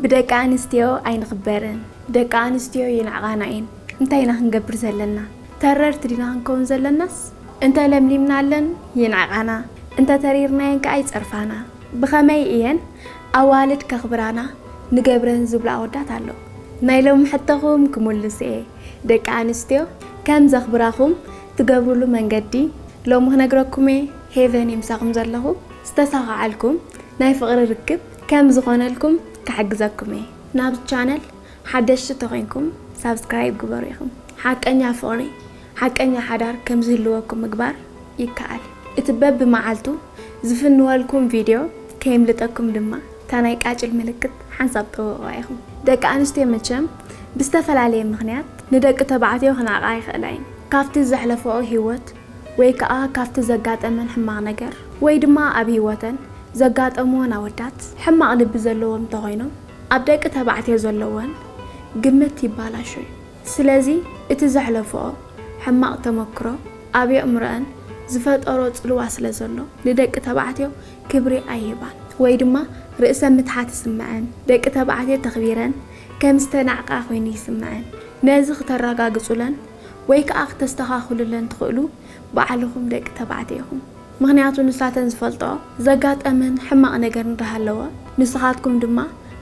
ብደቂ ኣንስትዮ ኣይንኽበርን። ደቂ ኣንስትዮ ይንዕቓና እየን። እንታይ ኢና ክንገብር ዘለና? ተረርቲ ዲና ክንከውን ዘለናስ? እንተ ለምሊምናለን ይንዕቓና፣ እንተ ተሪርናየን ከኣ ይጸርፋና። ብኸመይ እየን ኣዋልድ ከኽብራና ንገብረን ዝብሉ ኣወዳት ኣለዉ። ናይ ሎሚ ሕቶኹም ክምልስ እየ። ደቂ ኣንስትዮ ከም ዘኽብራኹም ትገብርሉ መንገዲ ሎሚ ክነግረኩም እየ። ሄቨን እየ ምሳኹም ዘለኹ። ዝተሳኻዓልኩም ናይ ፍቕሪ ርክብ ከም ዝኾነልኩም ክሕግዘኩም እየ። ናብዚ ቻነል ሓደሽቲ ተኾይንኩም ሳብስክራይብ ግበሩ ኢኹም። ሓቀኛ ፍቕሪ፣ ሓቀኛ ሓዳር ከም ዝህልወኩም ምግባር ይከኣል። እቲ በብመዓልቱ ዝፍንወልኩም ቪድዮ ከየምልጠኩም ድማ እታ ናይ ቃጭል ምልክት ሓንሳብ ጠውቕዋ ኢኹም። ደቂ ኣንስትዮ መቸም ብዝተፈላለየ ምኽንያት ንደቂ ተባዕትዮ ክናዕቃ ይኽእላ እየን። ካብቲ ዘሕለፈኦ ህይወት ወይ ከኣ ካብቲ ዘጋጠመን ሕማቕ ነገር ወይ ድማ ኣብ ህይወተን ዘጋጠምወን ኣወዳት ሕማቕ ልቢ ዘለዎም እንተኾይኖም ኣብ ደቂ ተባዕትዮ ዘለወን ግምት ይባላሾ እዩ። ስለዚ እቲ ዘሕለፈኦ ሕማቕ ተመክሮ ኣብ የእምሮአን ዝፈጠሮ ጽልዋ ስለ ዘሎ ንደቂ ተባዕትዮ ክብሪ ኣይህባን ወይ ድማ ርእሰ ምትሓት ይስምዐን። ደቂ ተባዕትዮ ተኽቢረን ከም ዝተናዕቃ ኮይኑ ይስምዐን። ነዚ ክተረጋግጹለን ወይ ከኣ ክተስተኻኽሉለን ትኽእሉ ባዕልኹም ደቂ ተባዕትዮ ኢኹም። ምኽንያቱ ንሳተን ዝፈልጥኦ ዘጋጠመን ሕማቕ ነገር እንዳሃለወ ንስኻትኩም ድማ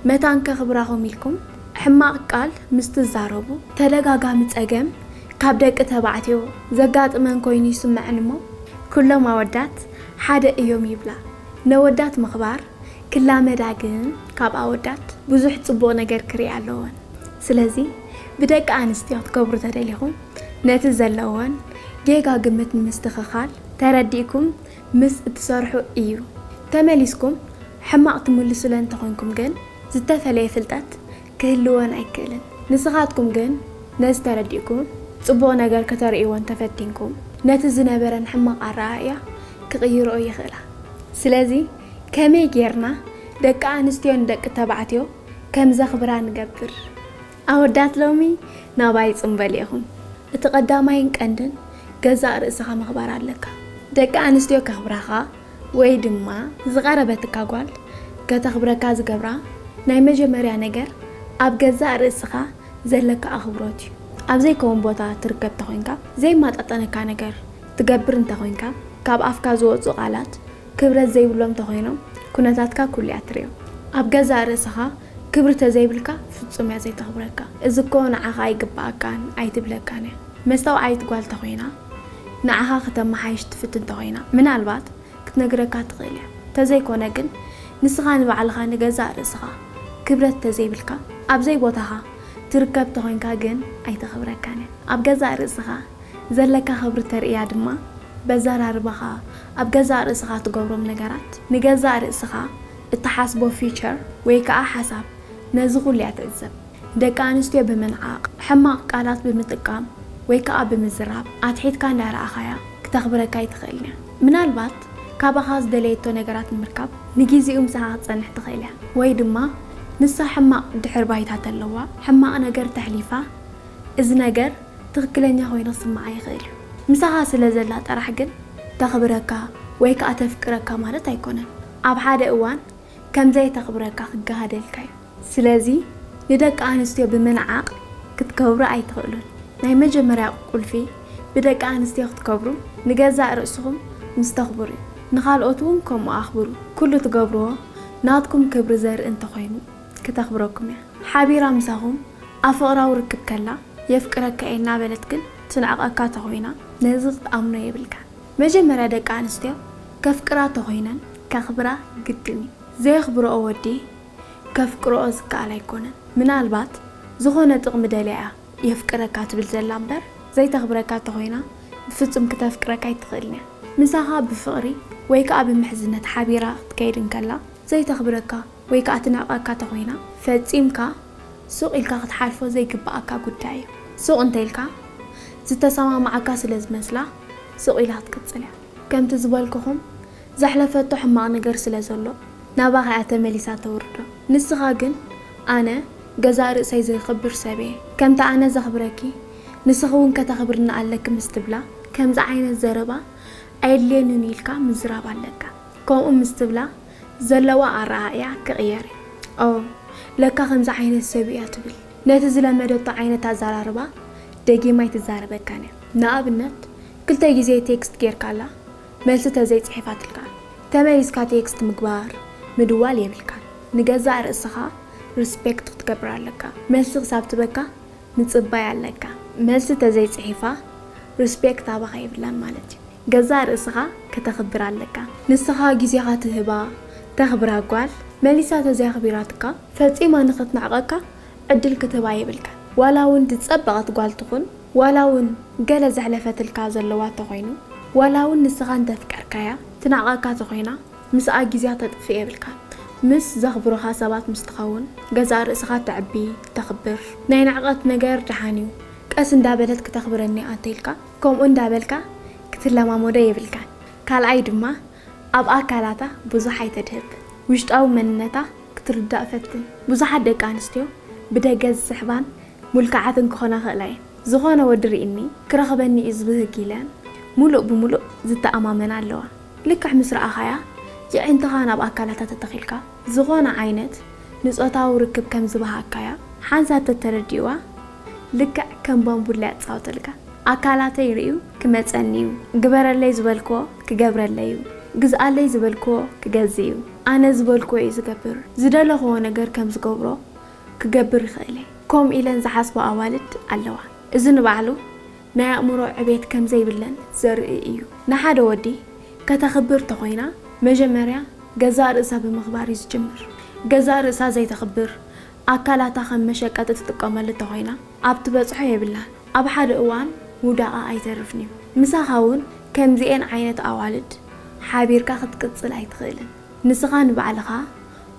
መታን ከኽብራኹም ኢልኩም ሕማቕ ቃል ምስ ትዛረቡ ተደጋጋሚ ጸገም ካብ ደቂ ተባዕትዮ ዘጋጥመን ኮይኑ ይስምዐን እሞ ኩሎም ኣወዳት ሓደ እዮም ይብላ። ነወዳት ምኽባር ክላመዳ ግን ካብ ኣወዳት ብዙሕ ጽቡቕ ነገር ክርኢ ኣለወን። ስለዚ ብደቂ ኣንስትዮ ክትከብሩ ተደሊኹም ነቲ ዘለወን ጌጋ ግምት ንምስትኽኻል ተረዲእኩም ምስ እትሰርሑ እዩ። ተመሊስኩም ሕማቕ ትምልሱለን እንተኾይንኩም ግን ዝተፈለየ ፍልጠት ክህልወን ኣይክእልን። ንስኻትኩም ግን ነዚ ተረዲእኩም ጽቡቕ ነገር ከተርእይወን ተፈቲንኩም ነቲ ዝነበረን ሕማቕ ኣረኣእያ ክቕይርኦ ይኽእላ። ስለዚ ከመይ ጌርና ደቂ ኣንስትዮ ንደቂ ተባዕትዮ ከም ዘኽብራ ንገብር? ኣወዳት ሎሚ ናባይ ጽምበል ኢኹም። እቲ ቀዳማይን ቀንድን ገዛእ ርእስኻ ምኽባር ኣለካ። ደቂ ኣንስትዮ ከኽብራኻ ወይ ድማ ዝቐረበትካ ጓል ከተኽብረካ ዝገብራ ናይ መጀመርያ ነገር ኣብ ገዛእ ርእስኻ ዘለካ ኣኽብሮት እዩ። ኣብ ዘይከውን ቦታ ትርከብ ተኾይንካ፣ ዘይማጣጠነካ ነገር ትገብር እንተኾይንካ፣ ካብ ኣፍካ ዝወጹ ቃላት ክብረት ዘይብሎም ተኾይኖም፣ ኩነታትካ ኩሉ እያ ትርእዮ። ኣብ ገዛእ ርእስኻ ክብሪ ተዘይብልካ ፍጹም እያ ዘይተኽብረካ። እዚ እኮ ንዓኻ ኣይግብኣካን ኣይትብለካን እያ። መስተውዓይት ጓል ተኾይና፣ ንዓኻ ከተመሓይሽ ትፍትን ተኾይና፣ ምናልባት ክትነግረካ ትኽእል እያ። ተዘይኮነ ግን ንስኻ ንባዕልኻ ንገዛእ ርእስኻ ክብረት ተዘይብልካ ኣብ ዘይቦታኻ ትርከብ ተኾይንካ ግን ኣይተኽብረካን እያ። ኣብ ገዛእ ርእስኻ ዘለካ ክብሪ ተርእያ ድማ በዘራርባኻ፣ ኣብ ገዛእ ርእስኻ ትገብሮም ነገራት፣ ንገዛእ ርእስኻ እትሓስቦ ፊቸር ወይ ከኣ ሓሳብ ነዚ ኩሉ እያ ትዕዘብ። ደቂ ኣንስትዮ ብምንዓቕ፣ ሕማቕ ቃላት ብምጥቃም ወይ ከኣ ብምዝራብ ኣትሒትካ እንዳረኣኻያ ክተኽብረካ ኣይትኽእልን እያ። ምናልባት ካባኻ ዝደለየቶ ነገራት ንምርካብ ንግዜኡ ምሳኻ ክትጸንሕ ትኽእል እያ። ወይ ድማ ንሳ ሕማቕ ድሕር ባይታ ተለዋ፣ ሕማቕ ነገር ተሕሊፋ፣ እዚ ነገር ትኽክለኛ ኮይኑ ክስምዓ ይኽእል እዩ። ምሳኻ ስለ ዘላ ጥራሕ ግን ተኽብረካ ወይ ከኣ ተፍቅረካ ማለት ኣይኮነን። ኣብ ሓደ እዋን ከም ዘይተኽብረካ ክገሃደልካ እዩ። ስለዚ ንደቂ ኣንስትዮ ብምንዓቕ ክትከብሩ ኣይትኽእሉን። ናይ መጀመርያ ቁልፊ ብደቂ ኣንስትዮ ክትከብሩ ንገዛእ ርእስኹም ምስ ተኽብሩ እዩ። ንኻልኦት እውን ከምኡ ኣኽብሩ። ኩሉ ትገብርዎ ናትኩም ክብሪ ዘርኢ እንተኾይኑ ክተኽብረኩም እያ። ሓቢራ ምሳኹም ኣብ ፍቕራዊ ርክብ ከላ የፍቅረካ እየ እናበለት ግን ትንዕቐካ ተኾይና ነዚ ክትኣምኖ የብልካን። መጀመርያ ደቂ ኣንስትዮ ከፍቅራ ተኾይነን ከኽብራ ግድን እዩ። ዘየኽብርኦ ወዲ ከፍቅርኦ ዝከኣል ኣይኮነን። ምናልባት ዝኾነ ጥቕሚ ደልያ እያ የፍቅረካ ትብል ዘላ እምበር ዘይተኽብረካ ተኾይና ብፍጹም ክተፍቅረካ ኣይትኽእልን እያ። ምሳኻ ብፍቕሪ ወይ ከኣ ብምሕዝነት ሓቢራ ክትከይድ እንከላ ዘይተኽብረካ ወይ ከኣ ትንዕቐካ ተኾይና ፈጺምካ ሱቕ ኢልካ ክትሓልፎ ዘይግብኣካ ጉዳይ እዩ። ሱቕ እንተ ኢልካ ዝተሰማምዓካ ስለ ዝመስላ ሱቕ ኢላ ክትቅጽል እያ። ከምቲ ዝበልኩኹም ዘሕለፈቶ ሕማቕ ነገር ስለ ዘሎ ናባኻ እያ ተመሊሳ ተውርዶ። ንስኻ ግን ኣነ ገዛእ ርእሰይ ዘኽብር ሰብ እየ፣ ከምቲ ኣነ ዘኽብረኪ ንስኺ እውን ከተኽብርኒ ኣለኪ ምስ ትብላ ከምዚ ዓይነት ዘረባ ኣየድልየንን ኢልካ ምዝራብ ኣለካ። ከምኡ ምስ ትብላ ዘለዋ ኣረኣእያ ክቕየር እዩ። ኦ ለካ ከምዚ ዓይነት ሰብ እያ ትብል። ነቲ ዝለመደቶ ዓይነት ኣዘራርባ ደጊማ ኣይትዛረበካን እያ። ንኣብነት፣ ክልተ ግዜ ቴክስት ጌርካላ፣ መልሲ ተዘይጽሒፋትልካ፣ ተመሊስካ ቴክስት ምግባር፣ ምድዋል የብልካን። ንገዛእ ርእስኻ ሪስፔክት ክትገብር ኣለካ። መልሲ ክሳብ ትበካ ምጽባይ ኣለካ። መልሲ ተዘይጽሒፋ፣ ሪስፔክት ኣባኻ የብላን ማለት እዩ። ገዛእ ርእስኻ ከተኽብር ኣለካ። ንስኻ ግዜኻ ትህባ፣ ተኽብራ ጓል፣ መሊሳ ተዘይኣኽቢራትካ፣ ፈጺማ ንኽትንዕቐካ ዕድል ክትህባ የብልካን። ዋላ እውን ዝጸበቐት ጓል ትኹን፣ ዋላ እውን ገለ ዘሕለፈትልካ ዘለዋ ተኾይኑ፣ ዋላ እውን ንስኻ እንተፍቀርካያ፣ ትንዕቐካ ተኾይና፣ ምስኣ ግዜያ ተጥፍእ የብልካን። ምስ ዘኽብሩኻ ሰባት ምስ ትኸውን፣ ገዛእ ርእስኻ ተዕቢ፣ ተኽብር። ናይ ንዕቐት ነገር ደሓን እዩ። ቀስ እንዳበለት ክተኽብረኒ እያ እንተኢልካ፣ ከምኡ እንዳበልካ ክትለማመዶ የብልካን። ካልኣይ ድማ፣ ኣብ ኣካላታ ብዙሕ ኣይተድህብ። ውሽጣዊ መንነታ ክትርዳእ ፈትን። ብዙሓት ደቂ ኣንስትዮ ብደገ ዝስሕባን ሙልክዓትን ክኾና ይኽእላ እየን። ዝኾነ ወዲ ርኢኒ ክረኽበኒ እዩ ዝብህግ ኢለን ሙሉእ ብሙሉእ ዝተኣማመና ኣለዋ። ልክዕ ምስ ረኣኻያ፣ የዒንትኻ ናብ ኣካላታ ተተኺልካ፣ ዝኾነ ዓይነት ንጾታዊ ርክብ ከም ዝበሃግካያ ሓንሳብ ተተረዲእዋ፣ ልክዕ ከም ባምቡላ የጻውተልካ። ኣካላተይ ርእዩ ክመጸኒ እዩ። ግበረለይ ዝበልክዎ ክገብረለይ እዩ። ግዝኣለይ ዝበልክዎ ክገዝእ እዩ። ኣነ ዝበልክዎ እዩ ዝገብር። ዝደለኽዎ ነገር ከም ዝገብሮ ክገብር ይኽእል እየ። ከምኡ ኢለን ዝሓስባ ኣዋልድ ኣለዋ። እዚ ንባዕሉ ናይ ኣእምሮ ዕቤት ከም ዘይብለን ዘርኢ እዩ። ንሓደ ወዲ ከተኽብር ተኾይና፣ መጀመርያ ገዛእ ርእሳ ብምኽባር እዩ ዝጅምር። ገዛእ ርእሳ ዘይተኽብር፣ ኣካላታ ከም መሸቀጢ ትጥቀመሉ ተኾይና፣ ኣብ ትበጽሖ የብላን። ኣብ ሓደ እዋን ምውዳቓ ኣይተርፍን እዩ። ምሳኻ እውን ከምዚኤን ዓይነት ኣዋልድ ሓቢርካ ክትቅጽል ኣይትኽእልን። ንስኻ ንባዕልኻ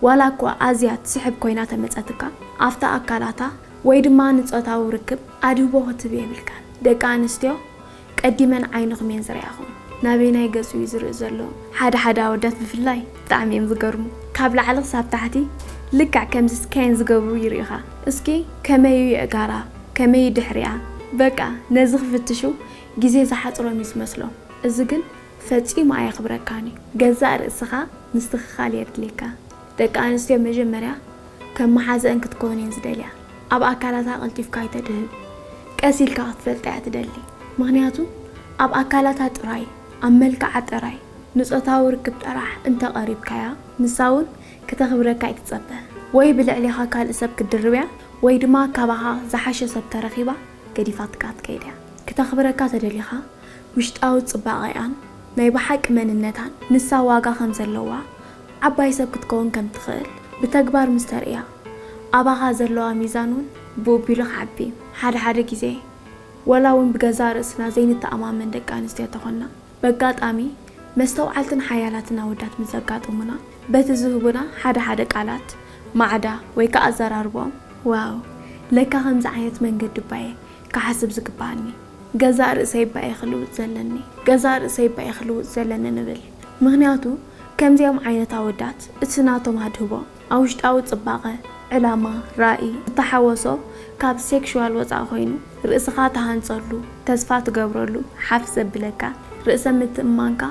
ዋላ እኳ ኣዝያ ትስሕብ ኮይና ተመጸትካ፣ ኣብታ ኣካላታ ወይ ድማ ንጾታዊ ርክብ ኣድህቦ ክትህብ የብልካን። ደቂ ኣንስትዮ ቀዲመን ዓይንኹም እየን ዝርእያኹም። ናበየናይ ገጹ እዩ ዝርኢ ዘሎ? ሓደ ሓደ ኣወዳት ብፍላይ ብጣዕሚ እዮም ዝገርሙ። ካብ ላዕሊ ክሳብ ታሕቲ ልክዕ ከምዚ ስካን ዝገብሩ ይርእኻ። እስኪ ከመይ እዩ የእጋራ? ከመይ እዩ ድሕሪኣ? በቃ ነዚ ክፍትሹ ግዜ ዝሓጽሮም እዩ ዝመስሎም። እዚ ግን ፈጺሙ ኣየኽብረካን እዩ። ገዛእ ርእስኻ ምስትኽኻል የድልየካ። ደቂ ኣንስትዮ መጀመርያ ከም መሓዘአን ክትከውን እየን ዝደልያ። ኣብ ኣካላታ ቀልጢፍካ ኣይተድህብ። ቀስ ኢልካ ክትፈልጣ እያ ትደሊ። ምኽንያቱ ኣብ ኣካላታ ጥራይ፣ ኣብ መልክዓ ጥራይ፣ ንጾታዊ ርክብ ጥራሕ እንተቐሪብካያ፣ ንሳ እውን ክተኽብረካ ኣይትጸበ። ወይ ብልዕሊኻ ካልእ ሰብ ክትድርብ እያ፣ ወይ ድማ ካባኻ ዝሓሸ ሰብ ተረኺባ ገዲፋትካ ክትከይድ እያ። ክተኽብረካ ተደሊኻ፣ ውሽጣዊ ጽባቐኣን ናይ ብሓቂ መንነታን፣ ንሳ ዋጋ ከም ዘለዋ፣ ዓባይ ሰብ ክትከውን ከም ትኽእል ብተግባር ምስ ተርእያ፣ ኣባኻ ዘለዋ ሚዛን እውን ብኡ ኣቢሉ ክዓቢ እዩ። ሓደ ሓደ ግዜ፣ ወላ እውን ብገዛእ ርእስና ዘይንተኣማመን ደቂ ኣንስትዮ ተኾንና፣ በጋጣሚ መስተውዓልትን ሓያላትን ኣወዳት ምስ ዘጋጥሙና፣ በቲ ዝህቡና ሓደ ሓደ ቃላት፣ ማዕዳ ወይ ከኣ ኣዘራርባኦም፣ ዋው፣ ለካ ከምዚ ዓይነት መንገዲ እባ እየ ክሓስብ ዝግባኣኒ፣ ገዛእ ርእሰይ እባ እየ ክልውጥ ዘለኒ፣ ገዛእ ርእሰይ እባ እየ ክልውጥ ዘለኒ ንብል። ምኽንያቱ ከምዚኦም ዓይነት ኣወዳት እቲ ናቶም ኣድህቦ ኣብ ውሽጣዊ ጽባቐ፣ ዕላማ፣ ራኢ፣ ዝተሓወሶ ካብ ሴክሹዋል ወጻኢ ኮይኑ፣ ርእስኻ ትሃንጸሉ፣ ተስፋ ትገብረሉ፣ ሓፍ ዘብለካ፣ ርእሰ ምትእምማንካ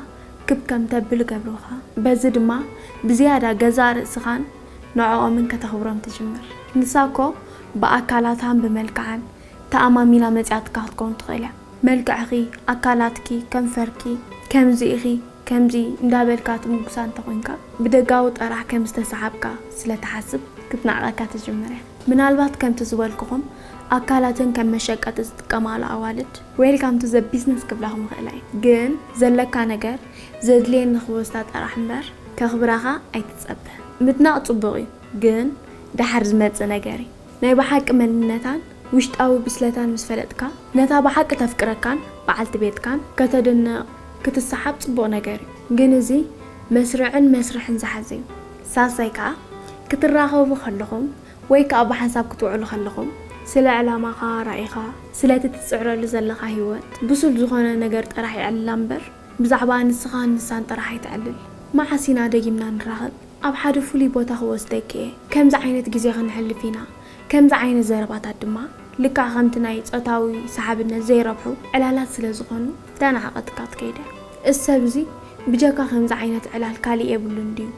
ክብ ከም ተብል ይገብሩኻ። በዚ ድማ ብዝያዳ ገዛእ ርእስኻን ንዕኦምን ከተኽብሮም ትጅምር። ንሳ እኮ ብኣካላታን ብመልክዓን ተኣማሚና መጺኣትካ ክትከውን ትኽእል እያ። መልክዕኺ፣ ኣካላትኪ፣ ከንፈርኪ፣ ከምዚ ኢኺ፣ ከምዚ እንዳበልካ ትምጉሳ እንተኾይንካ፣ ብደጋዊ ጥራሕ ከም ዝተሰሓብካ ስለ ትሓስብ ክትንዕቐካ ትጅምር እያ። ምናልባት ከምቲ ዝበልኩኹም ኣካላተን ከም መሸቀጢ ዝጥቀማሉ ኣዋልድ ዌልካም ቱ ዘ ቢዝነስ ክብላኹም ይኽእላ እየን። ግን ዘለካ ነገር ዘድልየኒ ክወስዳ ጥራሕ እምበር ከኽብራኻ ኣይትጸበ። ምድናቕ ጽቡቕ እዩ፣ ግን ደሓር ዝመጽእ ነገር እዩ። ናይ ብሓቂ መንነታን ውሽጣዊ ብስለታን ምስ ፈለጥካ፣ ነታ ብሓቂ ተፍቅረካን በዓልቲ ቤትካን ከተድንቕ ክትሰሓብ ጽቡቕ ነገር እዩ። ግን እዚ መስርዕን መስርሕን ዝሓዘ እዩ። ሳልሳይ ከኣ፣ ክትራኸቡ ከለኹም ወይ ከኣ ብሓንሳብ ክትውዕሉ ከለኹም፣ ስለ ዕላማኻ፣ ራኢኻ፣ ስለቲ ትጽዕረሉ ዘለኻ ህይወት፣ ብሱል ዝኾነ ነገር ጥራሕ የዕልላ እምበር፣ ብዛዕባ ንስኻን ንሳን ጥራሕ ኣይተዕልል። መዓስ ኢና ደጊምና ንራኸብ? ኣብ ሓደ ፍሉይ ቦታ ክወስደኪ እየ። ከምዚ ዓይነት ግዜ ከነሕልፍ ኢና። ከምዚ ዓይነት ዘረባታት ድማ ልክዕ ከምቲ ናይ ጾታዊ ሰሓብነት ዘይረብሑ ዕላላት ስለ ዝኾኑ፣ ተናዕቐትካ ትከይድ እያ። እዚ ሰብ እዚ ብጀካ ከምዚ ዓይነት ዕላል ካሊእ የብሉን ድዩ?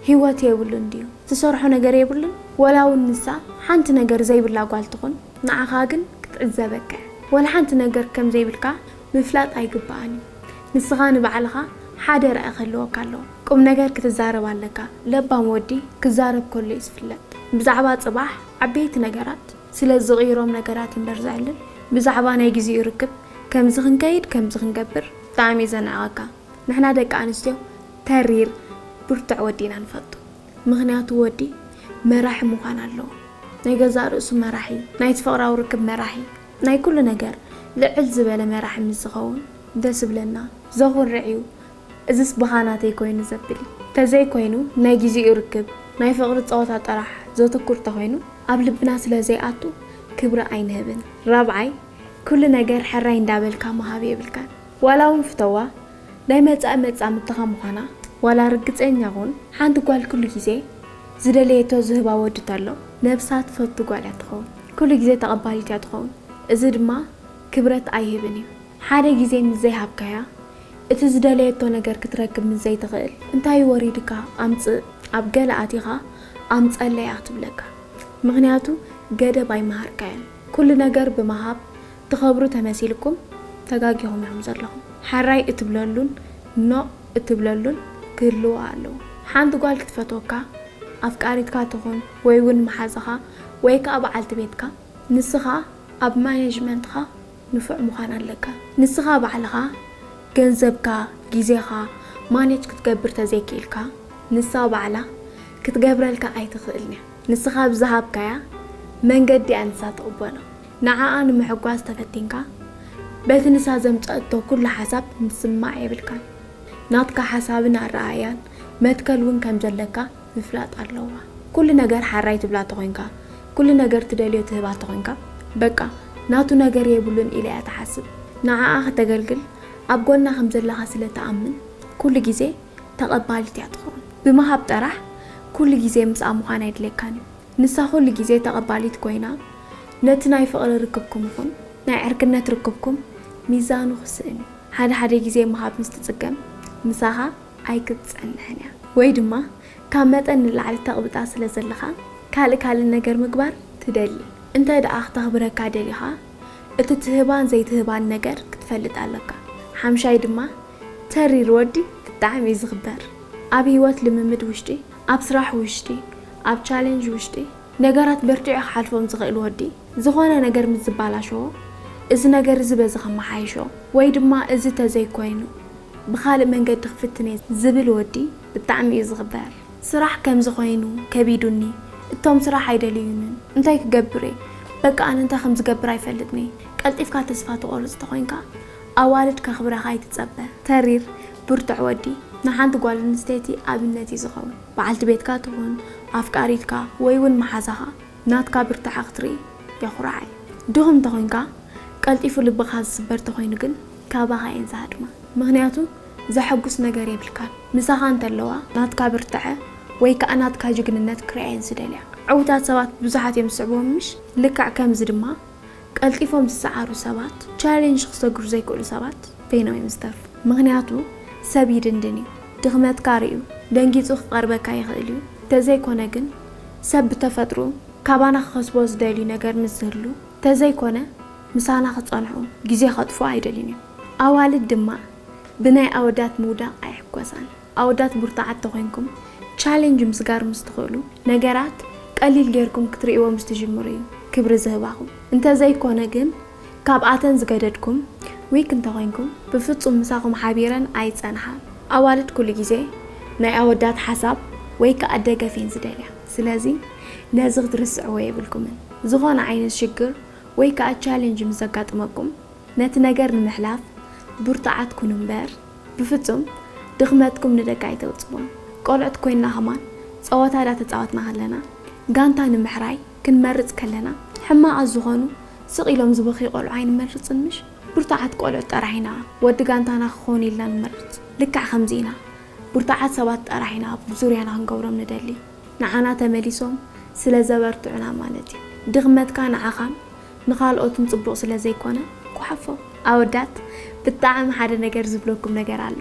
ህይወት የብሉን ድዩ? ትሰርሖ ነገር የብሉን? ወላ እውን ንሳ ሓንቲ ነገር ዘይብላ ጓል ትኹን፣ ንዓኻ ግን ክትዕዘበካ እያ። ወላ ሓንቲ ነገር ከም ዘይብልካ ምፍላጥ ኣይግባኣን እዩ። ንስኻ ንባዕልኻ ሓደ ራኢ ክህልወካ ኣለዎ። ቁም ነገር ክትዛረብ ኣለካ። ለባም ወዲ ክዛረብ ከሎ እዩ ዝፍለጥ። ብዛዕባ ጽባሕ ዓበይቲ ነገራት ስለ ዝቕይሮም ነገራት እምበር ዘዕልል፣ ብዛዕባ ናይ ግዜኡ ርክብ ከምዚ ክንከይድ ከምዚ ክንገብር ብጣዕሚ እዩ ዘንዕቐካ። ንሕና ደቂ ኣንስትዮ ተሪር ብርቱዕ ወዲ ኢና ንፈቱ። ምኽንያቱ ወዲ መራሒ ምዃን ኣለዎ። ናይ ገዛእ ርእሱ መራሒ፣ ናይቲ ፍቕራዊ ርክብ መራሒ፣ ናይ ኩሉ ነገር ልዕል ዝበለ መራሒ ምስ ዝኸውን ደስ ይብለና። ዘኹርዕ እዩ። እዝስ ብኻ ናተይ ኮይኑ ዘብል እዩ። ተዘይኮይኑ ናይ ግዜኡ ርክብ፣ ናይ ፍቕሪ ጸወታ ጥራሕ ዘተኩር ተኾይኑ ኣብ ልብና ስለ ዘይኣቱ ክብሪ ኣይንህብን። ራብዓይ፣ ኩሉ ነገር ሕራይ እንዳበልካ ምሃብ የብልካን። ዋላ እውን ፍተዋ ናይ መጻኢ መጻምድትኻ ምዃና ዋላ ርግጸኛ ኩን፣ ሓንቲ ጓል ኩሉ ግዜ ዝደለየቶ ዝህባ ወዲ ተሎ ነብሳ ትፈቱ ጓል እያ ትኸውን። ኩሉ ግዜ ተቐባሊት እያ ትኸውን። እዚ ድማ ክብረት ኣይህብን እዩ። ሓደ ግዜ ምስ ዘይሃብካያ እቲ ዝደለየቶ ነገር ክትረክብ ምስ ዘይትኽእል እንታይ ወሪድካ ኣምጽእ፣ ኣብ ገለ ኣቲኻ ኣምጸለይ እያ ክትብለካ። ምኽንያቱ ገደብ ኣይመሃርካያን። ኩሉ ነገር ብምሃብ ትኸብሩ ተመሲልኩም ተጋጊኹም ኢኹም ዘለኹም። ሓራይ እትብለሉን ኖእ እትብለሉን ክህልዎ ኣለዎ። ሓንቲ ጓል ክትፈትወካ ኣፍቃሪትካ ትኹን ወይ እውን መሓዛኻ ወይ ከኣ በዓልቲ ቤትካ ንስኻ ኣብ ማኔጅመንትኻ ንፉዕ ምዃን ኣለካ። ንስኻ ባዕልኻ ገንዘብካ፣ ግዜኻ ማኔጅ ክትገብር ተዘይክኢልካ ንሳ ባዕላ ክትገብረልካ ኣይትኽእልን እያ። ንስኻ ብዝሃብካያ መንገዲ እያ ንሳ ትቕበሎ። ንዓኣ ንምሕጓስ ተፈቲንካ በቲ ንሳ ዘምጸእቶ ኩሉ ሓሳብ ምስማዕ የብልካን። ናትካ ሓሳብን ኣረኣእያን መትከል እውን ከም ዘለካ ምፍላጥ ኣለዋ። ኩሉ ነገር ሓራይ ትብላ ተኾይንካ፣ ኩሉ ነገር ትደልዮ ትህባ ተኾይንካ፣ በቃ ናቱ ነገር የብሉን ኢላ እያ ትሓስብ። ንዓኣ ከተገልግል ኣብ ጎና ከም ዘለኻ ስለ ትኣምን ኩሉ ግዜ ተቐባሊት እያ ትኸውን። ብምሃብ ጥራሕ ኩሉ ግዜ ምስኣ ምዃን ኣይድልየካን እዩ። ንሳ ኩሉ ግዜ ተቐባሊት ኮይና ነቲ ናይ ፍቕሪ ርክብኩም ይኹን ናይ ዕርክነት ርክብኩም ሚዛኑ ክስእን እዩ። ሓደ ሓደ ግዜ ምሃብ ምስ ትጽገም ምሳኻ ኣይክትጸንሕን እያ። ወይ ድማ ካብ መጠን ንላዕሊ ተቕብጣ ስለ ዘለኻ ካልእ ካልእ ነገር ምግባር ትደሊ። እንተ ደኣ ክተኽብረካ ደሊኻ እቲ ትህባን ዘይትህባን ነገር ክትፈልጥ ኣለካ። ሓምሻይ ድማ ተሪር ወዲ ብጣዕሚ እዩ ዝኽበር። ኣብ ህይወት ልምምድ ውሽጢ፣ ኣብ ስራሕ ውሽጢ፣ ኣብ ቻሌንጅ ውሽጢ ነገራት በርቲዑ ክሓልፎም ዝኽእል ወዲ ዝኾነ ነገር ምስ ዝበላሸዎ እዚ ነገር እዚ በዚ ከመሓይሾ ወይ ድማ እዚ ተዘይኮይኑ ብኻልእ መንገዲ ክፍትን እየ ዝብል ወዲ ብጣዕሚ እዩ ዝኽበር። ስራሕ ከምዚ ኮይኑ ከቢዱኒ፣ እቶም ስራሕ ኣይደልዩንን፣ እንታይ ክገብር እየ? በቃ ኣነ እንታይ ከም ዝገብር ኣይፈልጥን እየ። ቀልጢፍካ ተስፋ ትቖርጽ ተኾይንካ ኣዋልድ ከኽብረኻ ኣይትጸበ። ተሪር ብርቱዕ ወዲ ንሓንቲ ጓል ኣንስተይቲ ኣብነት እዩ ዝኸውን። በዓልቲ ቤትካ ትኹን ኣፍቃሪትካ ወይ እውን መሓዛኻ ናትካ ብርታዐ ክትርኢ የኹርዓ እዩ። ድኹም እንተኾይንካ ቀልጢፉ ልብኻ ዝስበር ተኾይኑ ግን ካባኻ እየን ዝሃድማ። ምኽንያቱ ዘሐጉስ ነገር የብልካን። ምሳኻ እንተለዋ ናትካ ብርታዐ ወይ ከኣ ናትካ ጅግንነት ክርእያ እየን ዝደልያ። ዕዉታት ሰባት ብዙሓት እዮም ዝስዕብዎም ምሽ? ልክዕ ከምዚ ድማ ቀልጢፎም ዝሰዓሩ ሰባት፣ ቻሌንጅ ክሰግሩ ዘይክእሉ ሰባት በይኖም እዮም ዝተርፉ። ምኽንያቱ ሰብ ይድንድን እዩ። ድኽመትካ ርእዩ ደንጊጹ ክቐርበካ ይኽእል እዩ። ተዘይኮነ ግን ሰብ ብተፈጥሮ ካባና ክኸስቦ ዝደልዩ ነገር ምስ ዝህሉ ተዘይኮነ ምሳና ክጸንሑ ግዜ ከጥፍኡ ኣይደልዩን እዮም። ኣዋልድ ድማ ብናይ ኣወዳት ምውዳቕ ኣይሕጎሳን። ኣወዳት ብርቱዓት ተኾይንኩም ቻሌንጅ ምስጋር ምስ ትኽእሉ ነገራት ቀሊል ጌርኩም ክትርእይዎ ምስ ትጅምሩ እዩ ክብሪ ዝህባኹም። እንተዘይኮነ ግን ካብኣተን ዝገደድኩም ዊክ እንተኾይንኩም ብፍጹም ምሳኹም ሓቢረን ኣይጸንሓን። ኣዋልድ ኩሉ ግዜ ናይ ኣወዳት ሓሳብ ወይ ከኣ ደገፍ እየን ዝደልያ። ስለዚ ነዚ ክትርስዕዎ የብልኩምን። ዝኾነ ዓይነት ሽግር ወይ ከኣ ቻሌንጅ ምስ ዘጋጥመኩም ነቲ ነገር ንምሕላፍ ብርቱዓት ኩኑ እምበር ብፍጹም ድኽመትኩም ንደቂ ኣይተውጽዎም። ቆልዑት ኮይንና ከማን ጸወታ ዳተጻወትና ከለና ጋንታ ንምሕራይ ክንመርጽ ከለና ሕማቓት ዝኾኑ ስቕ ኢሎም ዝበኽዩ ቆልዑ ኣይንመርጽን ምሽ? ብርቱዓት ቆልዑት ጥራሕ ኢና ወዲ ጋንታና ክኾኑ ኢልና ንመርጽ። ልክዕ ከምዚ ኢና ብርቱዓት ሰባት ጥራሕ ኢና ኣብ ዙርያና ክንገብሮም ንደሊ። ንዓና ተመሊሶም ስለ ዘበርትዑና ማለት እዩ። ድኽመትካ ንዓኻን ንኻልኦትን ጽቡቕ ስለ ዘይኮነ ጓሓፎ። ኣወዳት ብጣዕሚ ሓደ ነገር ዝብለኩም ነገር ኣሎ።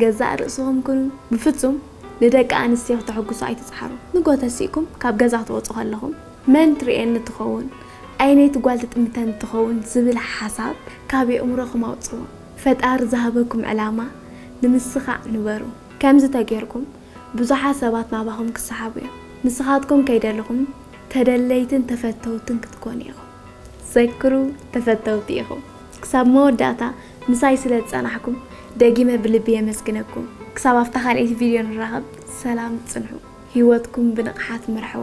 ገዛእ ርእስኹም ኩኑ። ብፍጹም ንደቂ ኣንስትዮ ክተሐጉሱ ኣይትጽሓሩ። ንጎ ተሲእኩም ካብ ገዛ ክትወጹ ከለኹም፣ መን ትርእየኒ ትኸውን? ኣየነይቲ ጓል ትጥምተኒ ትኸውን? ዝብል ሓሳብ ካብ የእምሮኹም ኣውጽዎ። ፈጣሪ ዝሃበኩም ዕላማ ንምስኻዕ ንበሩ። ከምዚ ተጌርኩም ብዙሓት ሰባት ናባኹም ክሰሓቡ እዮም። ንስኻትኩም ከይደለኹም ተደለይትን ተፈተውትን ክትኮኑ ኢኹም። ዘክሩ፣ ተፈተውቲ ኢኹም። ክሳብ መወዳእታ ምሳይ ስለ ዝጸናሕኩም ደጊመ ብልቢ የመስግነኩም። ክሳብ ኣብታ ካልኣይቲ ቪድዮ ንራኸብ፣ ሰላም ጽንሑ። ህይወትኩም ብንቕሓት ምርሕዎ።